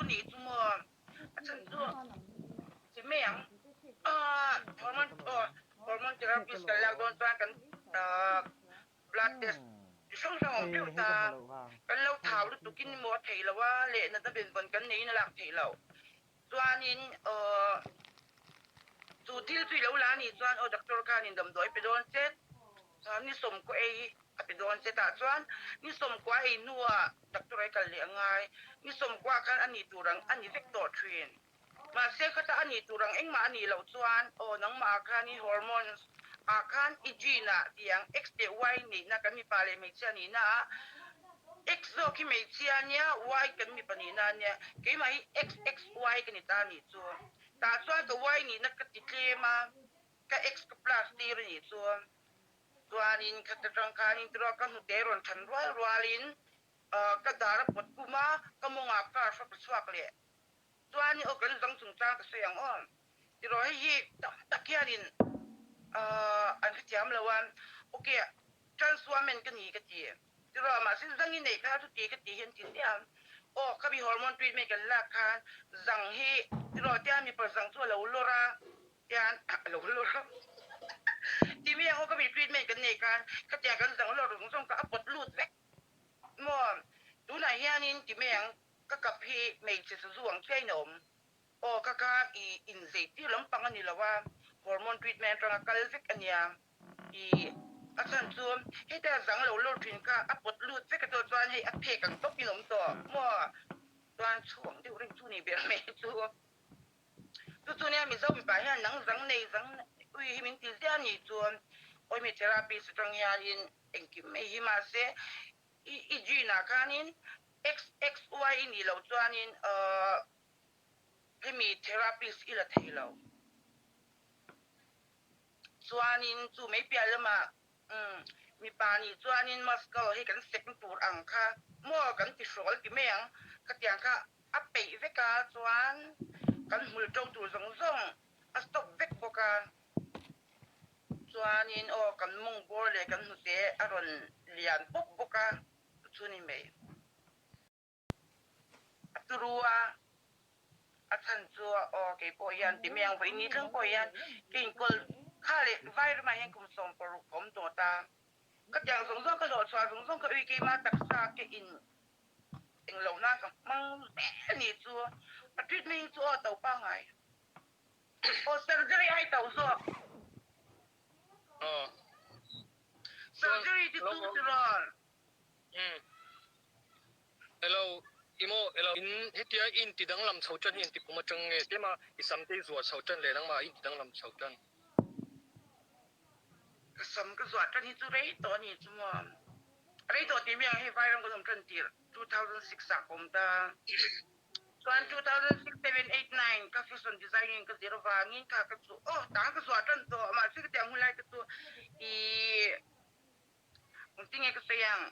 nih chu maw? A chhan chu chi mai ang. Ahh hormone aw hormone therapist kan lak dawn chuan kan ahh blood test chi hrang hrang a awm teuh ta. Kan lo thau lutukin maw a theih loh a, leh natna benvawn kan neiin a lak theih loh. Chuanin aw chu thil chu i lo la anih chuan aw doctor khanin damdawi pe dawn che, ni sawmkaw ei a pe dawn che tah chuan ni sawmkua ei hnuah doctor ai kal leh a ngai, ni sawmkua khan a nih tur ang a ni vek tawh thin. Mahse khata a nih tur ang engmah a nih loh chuan aw nangmah ah khan i hormones ah khan i gene ah tiang X leh Y neihna kan mipa leh hmeichhia nihna ah X zawk hi hmeichhia ania, Y kan mipa nihna ania. Keimah hi XXY ka ni ta anih chu. Tah chuan ka Y nihna ka ti tlem a, ka X ka plus tir anih chu. Chuanin khat atang khanin tiraw ka hnute rawn than rual rualin ka dar a pawt kum a, ka mawngah car hrawp a chhuak leh. Chuanin aw kan zang chungchang ka sawi ang aw. Tiraw hei hi tam tak hianin an hrethiam lo a, ok trans woman ka ni ka ti. Tiraw mahse zang i neih kha chuti ka ti hian ti hle a, aw khami hormone treatment kan lak khan zang hi tiraw tia mipa zang chu a lo lawr a tian a lo lawr a timi ang aw khami treatment kan neih khan khatiang kan zang lawr zawng zawng kha a pawt lut vek maw tunah hianin timi ang ka kap hi hmeichhe sazu ang chiahin a awm. Aw ka kha i inzei tir lampang a ni lo a, hormone treatment atanga kal vek a nia. I a chhan chu heta zang lo lawr thin kha a pawt lut vek a tawh chuan hei a phek ang tawp in awm tawh maw? Chuan chhuang deuh reng chu ni ber mai chu. Chu chu nia Mizo mipa hian nang zang nei zang ui hi min ti ziah a nih chu awi mi therapist atang hianin engkim mai hi mahse i i gene ah khanin XXY i nih loh chuanin ahh Hemi therapist i la thei lo. Chuanin chu mai piah lamah umm mipa nih chuanin muscle hi kan sek tur ang kha maw kan ti hrawl ti mai ang khatiang kha a peih vek a chuan kan hmul to tur zawng zawng a stop vek bawk a chuanin aw kan mawng bawr leh kan hnute a rawn lian pawp bawk a chu ni mai. A turu a, a chhan chu aw kei pawh hian ti mai ang vawi ni thleng pawh hian ka inkawl kha leh vai ramah hian kum 60 ka awm tawh ta. Ka tiang zawng zawng ka hlawh chhuah zawng zawng ka ui keima taksa ka in eng loh nan ka hmang zel a nih chu. A treatment chu aw to pangngai. Aw surgery ai to zawk. Surgery ti chu tirawl. Umm. Hello, imo hello. In hetia i inti danglam chho tan hi inti kum atang nge tlema i sam te i zuah chho tan leh nangmah i inti danglam chho tan? Ka sam ka zuah tan hi chu rei tawh a ni chu maw. Rei tawh tih miang hei Vairam kan awm tan tirh 2006 ah ka awm ta. Chuan 2006, 7, 8, 9 ka fashion designing ka zir avangin kha ka chu aw tang ka zuah tan tawh mahse ka tiang hun lai te chu i Engtinge ka sawi ang?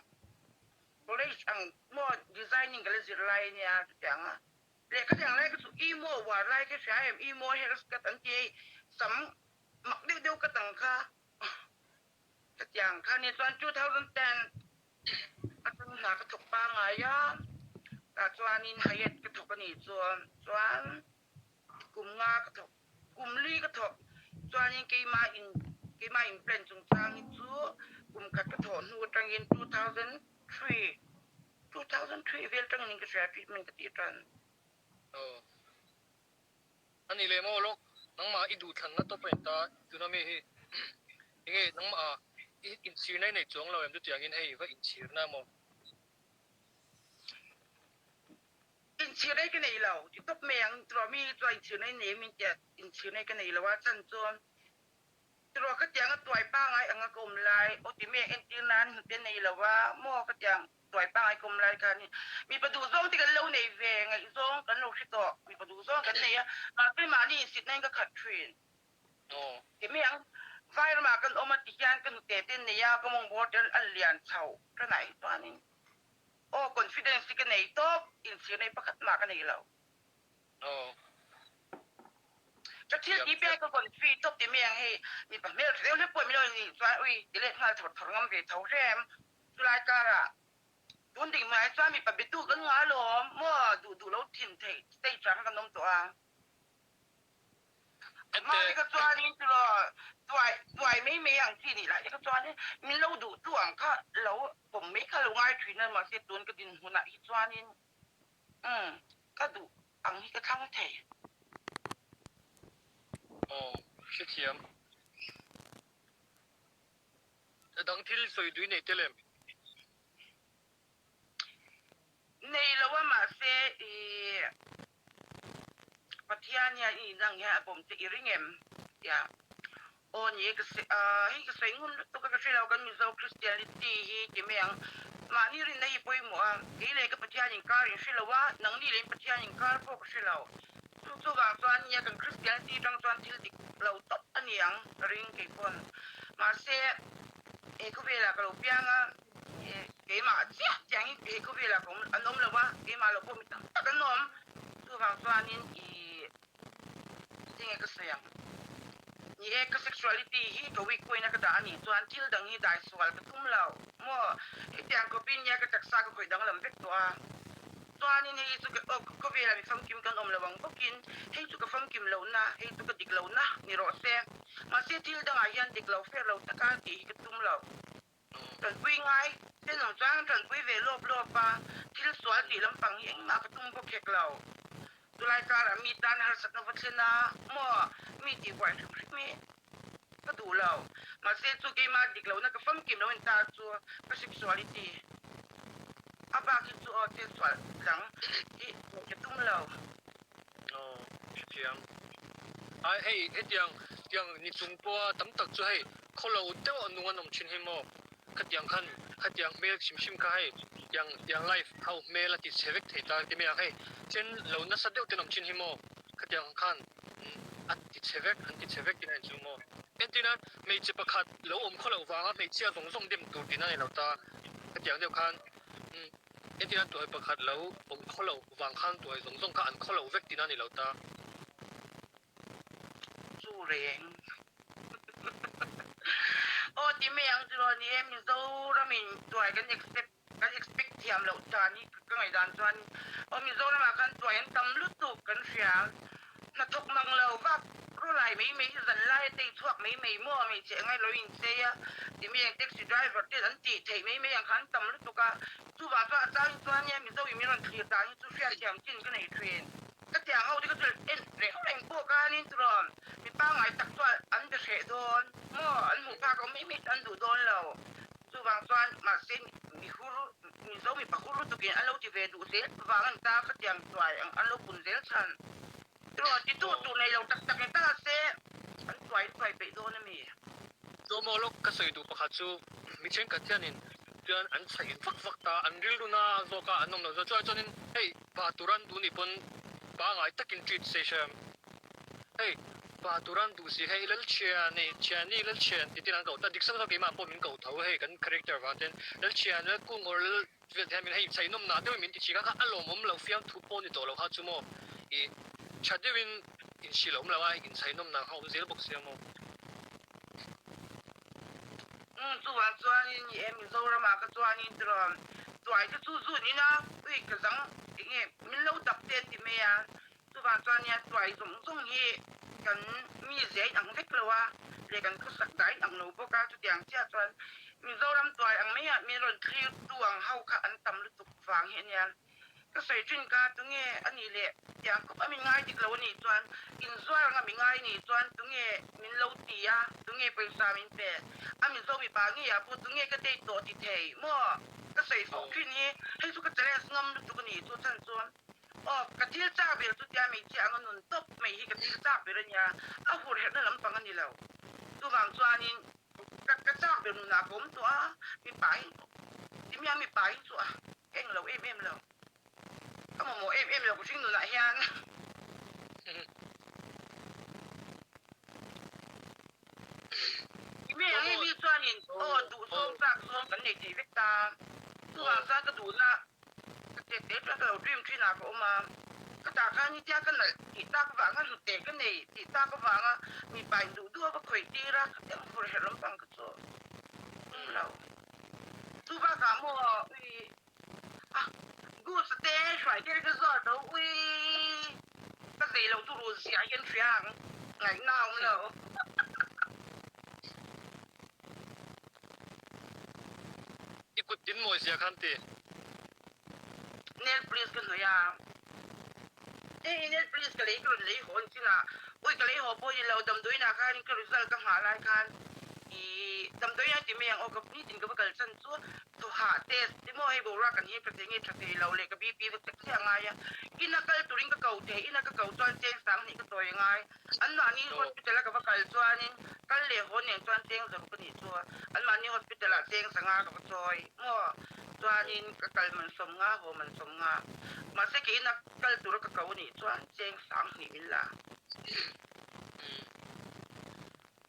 College ang maw designing ka la zir lai a nia chutiang a. Lehkha dang lai ka chu emo uar lai ka hria em, emo haircut an ti hei sam mak deuh deuh ka tang kha chutiang kha nia chuan 2010 atang hna ka thawk pangai a, tah chuanin Hyatt ka thawk a nih chuan chuan kum nga ka thawk. Kum li ka thawk chuanin keimah in keimah in plan chungchang hi chu kum khat ka thawh hnu atangin 2003 2003 vel atangin in ka hria treatment ka tih tan. Aw. Ani leh maw lawk nangmah i duhthlanna tawp a inta tuna mi hi enge nangmah ah i inchhirna i nei chuang lo em chutiangin hei va inchhirna maw? Inchhir ei ka nei lo ti tawp mai ang tiraw mi chuan inchhir nei nei min tia inchhir nei ka nei lo a chhan chuan tiraw ka tiang a tuai pangai anga ka awm lai aw ti mai ang entir nan hnute nei lo a maw ka tiang tuai pangai ka awm lai khan mipa duh zawng te kan lo nei ve ngaihzawng kan lo hre tawh mipa duh zawng kan nei a mahse mahni insit na in ka khat thin ti mai ang vai ramah kan awm a ti hian ka hnute te nei a ka mawng bawr te a lian chho ka naih chuanin. Aw confidence hi ka nei tawp, inchhir nei pakhat mah ka nei lo. Aw. Ka thil tih piah ka confi tawp ti mai ang hei, mipa hmel tha deuh hlek pawh min lo nih chuan ui ti let nghal thawr thawr ngam ve tho hrem. Chulai karah Tun ding hmaiah chuan mipa bitu kan ngah alawm maw duh duh lo thin theih stage ah khan kan awm tawh a. Mah te kha chuanin tiraw tuai tuai mai mai ang chi nih lai te kha chuanin min lo duh tu ang kha lo pawm mai kha lo ngai thin a mahse tun ka dinhmunah hi chuanin umm ka duh ang hi ka thlang thei. Aw hrethiam. Dang thil sawi dui nei tel em? Nei lo a mahse i Pathian hian i inang hian a pawm che i ring em? Tia aw ni e ka sawi hei ka sawi ngun lutuk a ka hre lo kan Mizo Christianity hi ti mai ang mahni rinna hi pawimawh a kei leh ka Pathian inkar in hre lo a nangni leh in Pathian inkar pawh ka hre lo chu chuvang chuan nia kan Christianity atang chuan thil dik lo tawp a ni ang ka ring kei pawn mahse he khawvelah ka lo piang a. Keimah chiah chiah hi he khawvelah ka awm an awm lo a, keimah loh pawh mi tam tak an awm. Chuvang chuanin i tinge ka sawi ang? Ni e, ka sexuality hi ka weak point a ka dah a nih chuan thil dang hi dai sual ka tum lo maw? Hetiang khawpin nia ka taksa ka khawih danglam vek tawh a. Chuanin hei chu aw khawvelah mi famkim kan awm lo ang bawkin hei chu ka famkim lohna, hei chu ka dik lohna ni rawh se. Mahse thil dangah hian dik lo fer lo taka tih hi ka tum lo. Tanpui ngai tenawm chuan tanpui ve lawp lawp a, thil sual tih lampang hi engmah ka tum bawk hek lo. Chulai karah mi tan harsatna va thlen a, maw mi tih buai hrim hrim hi ka duh lo. Mahse chu keimah dik lohna ka famkim lo in ta chu ka sexuality a bak hi chu aw chet sual dang hi ka tum lo. Aw, hrethiam. Ai hei hetiang tiang ni chung pawha tam tak chu hei khawlo deuh a nung an awm thin hi maw? Khatiang khan khatiang hmel hrim hrim kha hei tiang tiang life ho hmel a ti chhe vek thei ta ti mai ang hei chen lo nasa deuh ten awm thin hi maw? Khatiang khan a ti chhe vek an ti chhe vek tih na in chu maw? Entirna hmeichhe pakhat lo awm khawloh vanga hmeichhia zawng zawng dem tur tihna a ni lo ta khatiang deuh khan Hetiang a tuai pakhat lo awm khaw lo vang khan tuai zawng zawng kha an khaw lo vek tihna a ni lo ta. Chu reng. Aw ti mai ang chu ni e, Mizoramin tuai kan expect kan expect thiam loh dan hi ka ngaihdan chuan aw Mizoramah khan tuai an tam lutuk kan hria. Hnathawk mang lo vak rawlai mai mai hi zan lai a tei chhuak mai mai maw hmeichhe ngai lo in chei a ti mi eng taxi driver ten an tih theih mai mai ang kha an tam lutuk a, chuvang chuan a changin chuan nia Mizo in min rawn thlir dan hi chu hriatthiam chin ka nei thin. Ka tiang ho te ka chu en reng reng pawh khanin chuan mi pangngai tak chuan an be hreh dawn maw an hmuh phak awm mai mai chu an duh dawn lo. Chuvang chuan mahse mi hur Mizo mipa hur lutukin an lo ti ve duh zel vang a ni ta, khatiang tuai ang an lo pun zel chhan. Tiraw titu tur nei lo tak tak ni ta se an tuai tuai peih dawn a mi? Tlawmaw lawk ka sawi duh pakhat chu mi thenkhat hianin chuan an chhaih vak vak ta, an rilru na zawk a an awm lo zawk chuan chuanin hei pa tur an duh nih pawn pangai takin treat se hre Hei, pa Turan duh si hei Lalchhiani, Chhiani, Lalchhian tih ten an koh ta, dik sak zawk keimah pawh min koh tho hei kan character vang ten Lalchhian, Lalkung or Lal vel te hian min hei chhaih nawm nah deuhin min ti thin kha kha a lawmawm lo fiamthu pawh ni tawh lo kha chu maw ih tha deuhin inhrilh a awm lo a inchhaih nawm nah kha a awm zel bawk sia maw. Umm chuvang chuanin ni e Mizoramah ka chuanin tiraw tuai te chu zun ina ui ka zang enge min lo dap te an ti mai a Chuvang chuan nia tuai zawng zawng hi kan mi zia in ang vek lo a, leh kan khawsak dah in ang lo bawk a, chutiang chiah chuan Mizoram tuai ang maiah min rawn thlir tu ang ho kha an tam lutuk vang hi a nia. Ka sawi thin kha tunge a nih leh tiang khawp a min ngai dik lo a nih chuan inzuar anga mi ngai nih chuan tunge min lo ti a, tunge pawisa min pe a Mizo mipa ngeiah pawh tunge ka date tawh ti thei maw? Ka sawi fawh thin hi hei chu ka challenge ngam lutuk a nih chu chhan chuan Aw, ka thil chak ber chu tia hmeichhia anga nun tawp mai hi ka thil chak ber a nia, a hur herhna lampang a ni lo. Chuvang chuanin ka ka chak ber nunah ka awm tawh a, mipa hi timiang mipa hi chu a eng lo em em lo. Ka mamawh em em lo ka hring nunah hian. Timiang hi mi chuanin aw duhzawng chak zawng kan nei thei vek ta, chuvang chuan ka duhna Ka tet te chuan ka lo dream thin ah ka awm a, ka tah khan nitia ka nalh tih tak vanga hnute ka nei tih tak avanga mipa in duh duh a va khawih tir a, ka tiang fur herh lampang ka chu awm lo. Chu bakah maw ui A goods te hruai tir ka zawt lo ui ka zei lo chu ru ziah hian hria ang ngaihna a awm lo. I kut din mawi zia khan ti. Nail polish ka hnawih a. Hei nail polish ka lei ka rawn lei haw ang chinah ui ka lei haw pawh ni lo damdawiinah khan ka result ka nghah lai khan ih damdawiinah ti mai ang aw ka nitin ka va kal chan chu Thawhah test ti maw hei boruak kan hi tha thei nge tha thei lo leh ka BP va check chiah ngai a, ina kal turin ka ko thei, ina ka ko chuan cheng sang hnih ka tawi ngai, anmahni hospital a ka va kal chuanin kal leh haw nen chuan cheng zaruk a nih chu, anmahni hospital ah cheng sanga ka va chawi maw chuanin ka kal man sawm nga haw man sawm nga, mahse kei ina kal tura ka ko a nih chuan cheng sang hnih min la.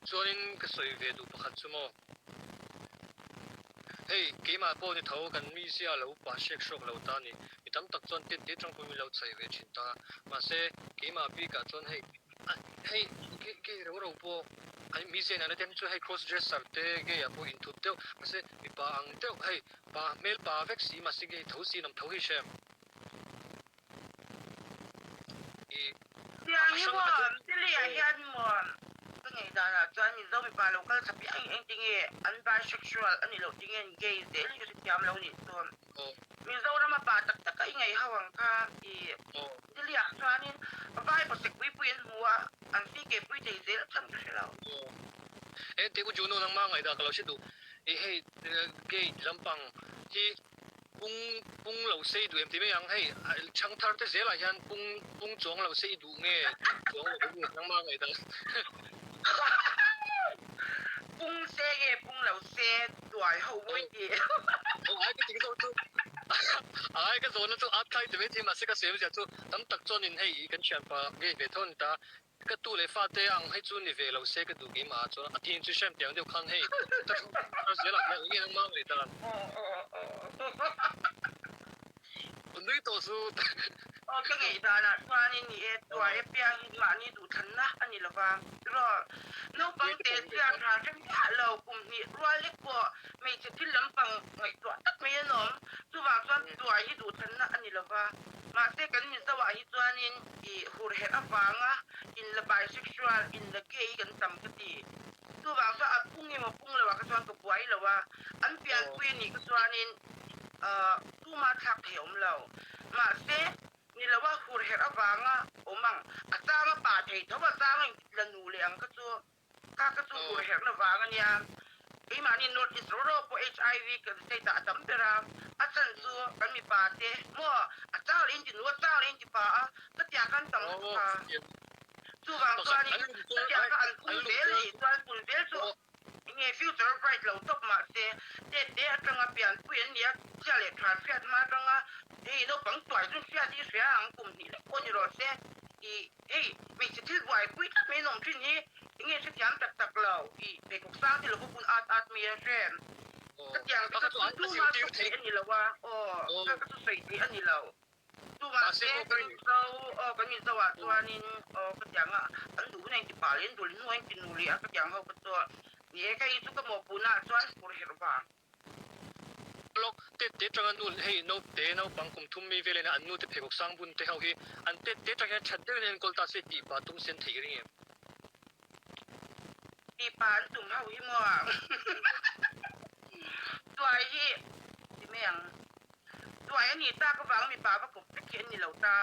Chuanin ka sawi ve duh pakhat chu maw. Hei, keimah pawh ni tho kan mizia lo pa hrek hrawk lo ta ni. Mi tam tak chuan tet te tangpui min lo chhaih ve thin ta. Mahse, keimah bikah chuan hei, hei gay rau rau pawh an mizia inang na te chu hei cross dresser te gay ah pawh inthup deuh. Mahse, mipa ang deuh hei pa hmel pa vek si mahse gay tho si in awm tho hi hrem. Tiang hi maw, Delhi ah hian maw ka ngei danah chuan Mizo mipa lo kal tha piang hi engti nge an bisexual a nih loh ti nge an gay zel hi ka hrethiam lo nih chuan Mizoram a pa tak tak a i ngei ho ang kha i Delhi ah chuanin vai pawsek pui pui an hmu a an si ke pui thei zel chhan ka hre lo. E te u Juno nangmah ngaihdah ka lo hre duh i hei gay lampang hi Pung pung lo se i duh em ti mai ang hei chhang thar te zelah hian pung pung chuang lo se i duh nge duh chuang lo nge nangmah ngaihdan. Pung se nge pung lo se tuai ho mawi ti. Ai ka ting zawh chu ai ka zawhna chu at thlai ti mai thei mahse ka sawi awmzia chu tam tak chuanin hei kan thianpa ngei ve tho a ni ta Ka tu leh fate ang hei chu ni ve lo se ka duh keimah ah chuan a thin chu hrem tiang deuh khan hei ka thu thar zel ah hian eng nge nangmah ngei dan nui tawh chu. Aw ka ngei dan ah chuanin ni e tuai apiang hi mahni duhthlanna a ni lova tiraw naupang te chian tha hrem miah lo kum hnih rual lek pawh hmeichhe thil lampang ngaihtuah tak mai an awm chuvang chuan tuai hi duhthlanna a ni lova mahse kan Mizo ah hi chuanin I hurherh avanga in la bisexual, in la gay kan tam ka ti. Chuvang chuan a pung emaw pung lo ah kha chuan ka buai lo a, an pianpui a nih kha chuanin tuma thlak thei a awm lo. Mahse, ni lo a hurherh avanga awm ang, a chang a pa thei tho, a chang a in la nu leh ang kha chu Kha ka chu hur herhna vang a nia. Keimahni North East ro ro pawh HIV kan state ah a tam ber a, a chhan chu kan mipa te maw a chang leh in ti nu a chang leh in ti pa a, chutiang khan tam lutuk a. Chuvang chuanin chutiang kha an pung zel nih chuan pun zel chu enge future bright lo tawp mahse tet te atanga pianpui an nia chhia leh tha hriat hma atanga hei naupang tuai chu hriat hi hria ang kum hnih lek pawh ni rawh se i Hei, hmeichhe thil buaipui tlat mai an awm thin hi enge hrethiam tak tak lo i pheikhawk sang te lova bun at at mai a hre. Ka tiang te kha chu tuma sawi theih a ni lo a, aw ka kha chu sawi theih a ni lo. Chuvang te kan Mizo, aw kan Mizo ah chuanin aw ka tiang a an duh hun a inti pa leh an duh leh hnu a inti nu leh a ka tiang ho kha chu ni e, hei chu ka mawhpuhna ah chuan fur herh vang. Lawk, tet te tanga nu hei naute naupang kum thum mi velin an nute pheikhawk sang bun te ho hi an tet te tang hian that deuhin an enkawl ta se tih pa tum sen theih ring em? Tih pa an tum ho hi maw? Tuai hi ti mai ang. Tuai a nih tak avang mipa va kawp vek hi an ni lo ta.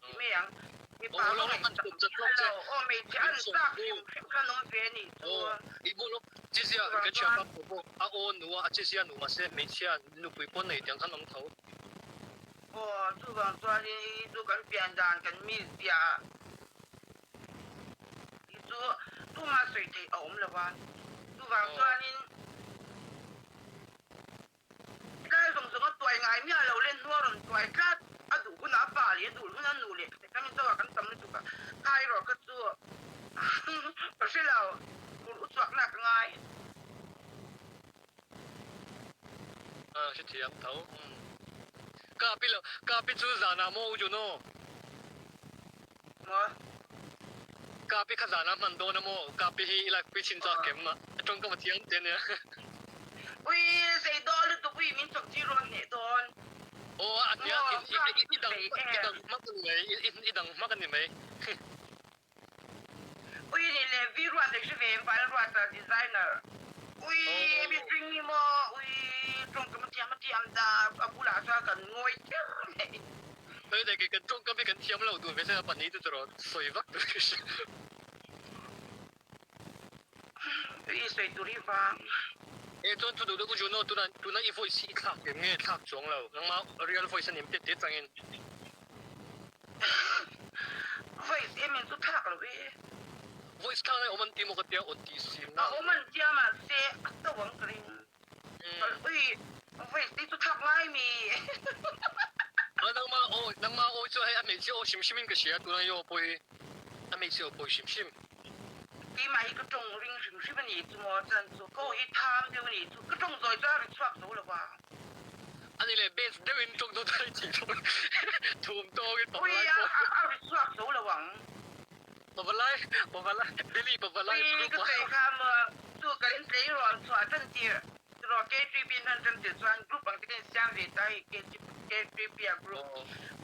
Ti mai ang. Mipa va ngaihsak miah lo. Aw hmeichhe an chak hrim hrim khan awm ve a nih chu. I bu lawk chezia ka chhia pa pawh pawh a aw nu a chezia nu mahse hmeichhia nupui pawn nei tiang khan awm tho. Aw chuvang chuanin i chu kan pian dan kan mizia hi chu tumah sawi theih a awm lo a. Chuvang chuanin. Tlai zawng zawng a tuai ngai miah lo le hnua rawn tuai tlat a duh hunah a pa leh a duh hunah a nu leh ka mi chauh ah kan tam lutuk a kha erawh kha chu ka hre lo phur u chhuak nak ngai. A hrethiam tho ka pi lo ka pi chu zanah maw u Juno. Maw? Ka pi kha zanah hman dawn a maw? Ka pi hi i lak pui chin chak em? A tawngkam a thiam che ania. Ui, zei dawn lutuk ui min chawk chi rawn hneh dawn. Aw a tia i dang i dang hmak a ni mai i dang hmak a ni mai. Ui ni le vi ruat leh hre ve em val ruat a designer ui mihring hi maw ui tawngkam a thiam a thiam ta a bulah chuan kan ngawi kher mai. Hei le kei kan tawngkam hi kan thiam lo dun ve se a pahnih chu tawrh sawi vak tur ka hria. Ui sawi tur hi vang. E chuan thu duh deuh u Juno tuna tuna i voice hi i thlak em nge thlak chuang lo nangma real voice a ni em te te changin. Voice em in chu thlak lo e. Voice thlak lai awm an ti maw ka tia aw tih sim na. A awm an tia mahse a to ang ka ring. Ui voice te chu thlak ngai mi. A nangma aw nangma aw chu hei a hmeichhia aw hrim hrim in ka hria tuna i aw pawh hi a hmeichhia aw pawh hi hrim hrim. Keimah hi ka tawng ring hrim hrim a ni chu maw chuan chu ka aw hi tham deuh a ni chu ka tawng zawi chuan a ri chhuak zo lo va. A ni le base deuh in tawng dawn daih tih chu thum tawng in pavalai pawh. Ui a ri chhuak zo lo ang. Pavalai pavalai Delhi pavalai Ui ka sawi kha maw chu kan in tlei rual chhuah tan tir rawh KTP in han tan tir chuan group ang te kan insiam ve ta hei KTP a group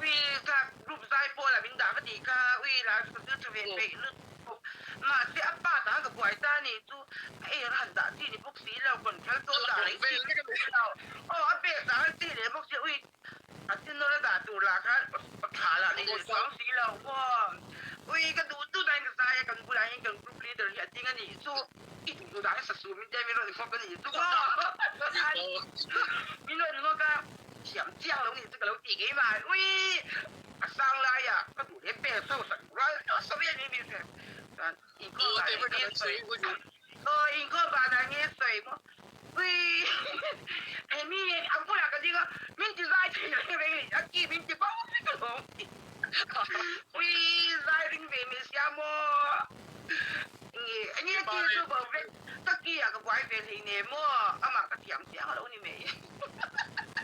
ui kha group zai pawl ah min dah va tih kha ui la chu ka thil tha ve peih lutuk mahse a pa ta khan ka buai ta a nih chu a er han dah chi ni bawk si lo control dawn dah reng chi ni bawk si lo aw a pek dah han chi leh bawk si ui a tin nawr a dah tur lah khan aw tha lah nei leh chuang si lo maw ui ka duh duh dahin ka zai a kan bulah hian kan group leader hi a ding a nih chu i duh duh dahin sasu min tia min rawn nghawk a nih chu maw min rawn nghawk a thiam chiang lo nih chu ka lo tih keimah ui a sang laiah ka duh leh pel so sak rual sawi a ni min hre chuan inkhawm ah leh sawi Aw inkhawm vanah nge sawi maw? Uii he mi a bulah ka ding a, min ti zai thei reng reng a ni, a ki min ti bo vek alawm. Uii zai ring ve mai sia maw? Nge enge ki chu bo vek, ka ki ah ka buai ve hlei ne maw? Amah ka thiam chiang alo ni mai.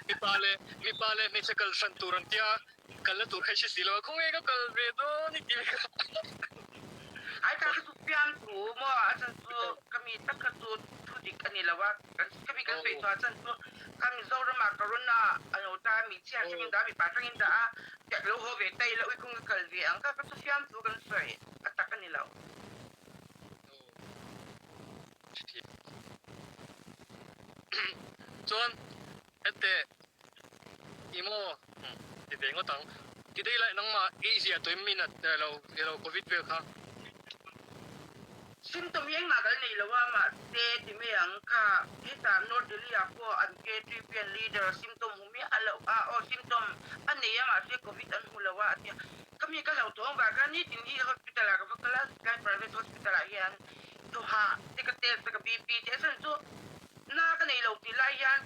Mipa leh mipa leh hmeichhe kal hran tur an tia, Kalna tur kha i hre si lo a, khawnge ka kal ve dawn i ti kha. Ai ta kha chu pian thu maw a chan chu ka mi tak kha chu thu dik a ni lo a, ka mi kan sawi chu a chan chu kha Mizoram ah corona a lo ta a mi chhia hrang in dah a mipa hrang in dah a tiah ka lo haw ve ta ila ui khawnge ka kal ve ang kha kha chu fiam thu kan sawi a tak a ni lo. Chuan hete I maw? Ti ve ngawt ang. Ti daih lai nangmah i zia tawh in min a lo ilo covid vel kha. Symptom hi engmah kan nei lo a, mahse ti mai ang kha hetah North Delhi ah pawh an KTPN leader symptom hmu miah lo a, aw symptom a nei a mahse covid an hmu lo a a tia. Ka mi ka hlauthawng vang khan nitin hi hospital ah ka va kal a, tlai private hospital ah hian thawhah te ka test a ka BP te a chhan chu Na ka nei lo tih lai hian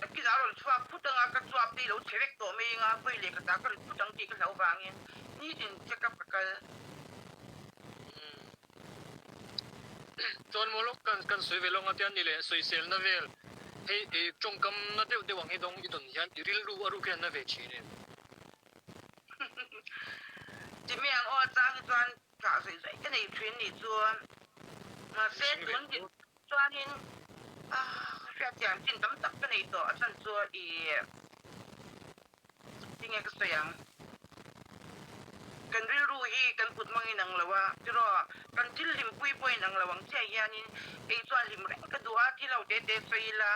ka kid a rawn chhuak phut anga ka chuap te i lo chhe vek tawh mai anga vawi leh ka ta ka rit phut ang tih ka hlau vangin nitin check up ka kal. Chuan maw lawk kan kan sawi ve lawng a tian ni leh sawiselna vel hei i tawngkam na deuh deuh ang hi dawng i dawn hian i rilru a ruk hian na ve thin em? Chumi ang aw chang hi chuan thlah zawih zawih ka nei thin nih chu mahse tun Chuanin hriatchian chin tam tak ka nei tawh a chhan chu i tinge ka sawi ang. Kan rilru hi kan kut hmang in ang lo a, tiraw kan thil hlimpui pawh in ang lo ang chiah hianin kei chuan hlim reng ka duh a, thil ho te te sawi ila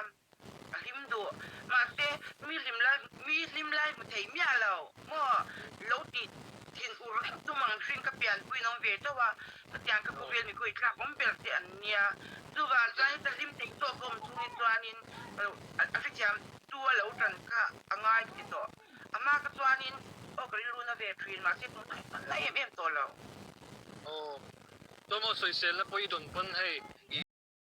a hlim duh. Mahse mi hlim lai mi hlim lai hmu thei miah lo maw lo tih thin ur reng tum ang hring ka pianpui in awm ve tho a, Chutiang ka khawvel mi khawi tlak awm ber te an nia. Chuvang chuan heta hlim thei tawk a awm chhung hi chuanin a hrethiam tu a lo tan kha a ngai ka ti tawh. A hma kha chuanin aw ka rilru na ve thin mahse tun ah hian na em em tawh lo. Aw, chuan maw sawiselna pawh i dawn pawn hei.